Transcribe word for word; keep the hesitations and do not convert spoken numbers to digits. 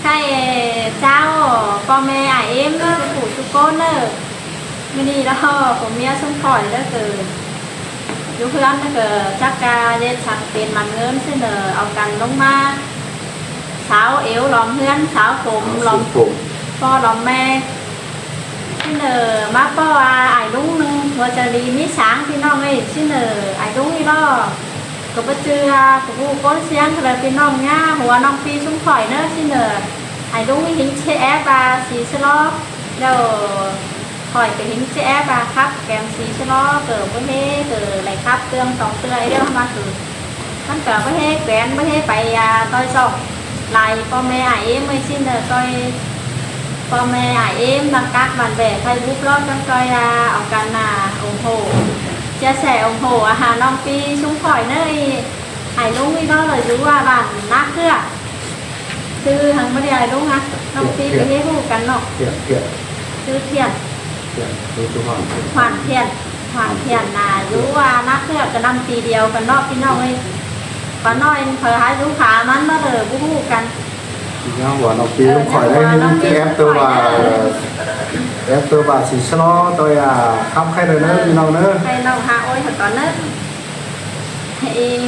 Khay ꞌcháo ꞌpo ꞌme ải ꞌếm ꞌnớ, phủ sú ꞌcốn ꞌnớ. ꞌMự ꞌnị ꞌló phủ ꞌmía ꞌsúm khỏi ꞌnớ, ꞌcọ dú ꞌhướn ꞌnớ, ꞌcọ chắc ca ꞌdệt săng pên măn ꞌngớn ꞌsứ ꞌnớ, au căn ꞌlống ꞌmá sáo ẻo lom ꞌhướn, sáo pôm lom ꞌpo lom ꞌme. ꞌSứ ꞌnớ ꞌmá ꞌpo ải ꞌlúng ꞌnưng, hua chaư đi ꞌmí sáng ꞌpi ꞌnọng ơi, ꞌsứ ꞌnớ ải ꞌlúng ꞌnị ꞌló. ꞌCọ báu ꞌchư ꞌcọ ꞌhụ ꞌcốn siêng ꞌcọ đaư ꞌpi ꞌnọng ꞌnhá, hua ꞌnọng ꞌpi ꞌsúm khỏi ꞌnớ, ꞌsứ ꞌnớ ải ꞌlúng ꞌnị hính ꞌchí ép a sí ꞌsớ ꞌló. ꞌLẹo khỏi ꞌcọ hính ꞌchí ép a khắp kém sí ꞌsớ ꞌló, ꞌcọ báu ꞌhế, ꞌcọ đảy khắp ꞌtương song ꞌtưa ꞌlẹo ꞌmá ꞌcọ. ꞌMắn ꞌcọ báu ꞌhế kén, báu ꞌhế pay a ꞌtoi song lai ꞌpo ꞌme ải ꞌếm ơi, ꞌsứ ꞌnớ ꞌtoi ꞌpo ꞌme ải ꞌếm ꞌmắn cắp bản ꞌvẹ Facebook ꞌló, ꞌcọ ꞌtoi a au căn a ủng hộ, chia sẻ ủng hộ a hả ꞌnọng ꞌpi ꞌsúm khỏi ꞌnớ. Ải ꞌlúng ꞌnị ꞌló ꞌlẹo dú a bản ꞌNá ꞌChựa. ꞌSứ hăng ꞌmá đi ải ꞌlúng a, ꞌnọng ꞌpi ꞌcọ ꞌhế ꞌhụ căn ꞌnọ. Thiện, Thiện. ꞌSứ Thiện. Thiện, dú, dú Hoàn Thiện. Hoàn Thiện. Hoàn Thiện a dú a ꞌNá ꞌChựa ꞌcọ ꞌnặm ꞌpi điêu căn ꞌnọ ꞌpi ꞌnọng ơi. Báu ꞌnọi ꞌphai hák dú khả ꞌmắn ꞌmá ꞌlớ báu ꞌhụ căn. ꞌNhá hua ꞌnọng ꞌpi ꞌsúm khỏi ꞌnớ, ꞌchí ép ꞌtứ ꞌva, ép ꞌtứ ꞌva sí ꞌsớ ꞌló ꞌtoi a khắp khay đaư ꞌnớ ꞌpi ꞌnọng ꞌnớ. Khay ꞌnọng hả ôi hả ꞌcọ ꞌnớ. Inh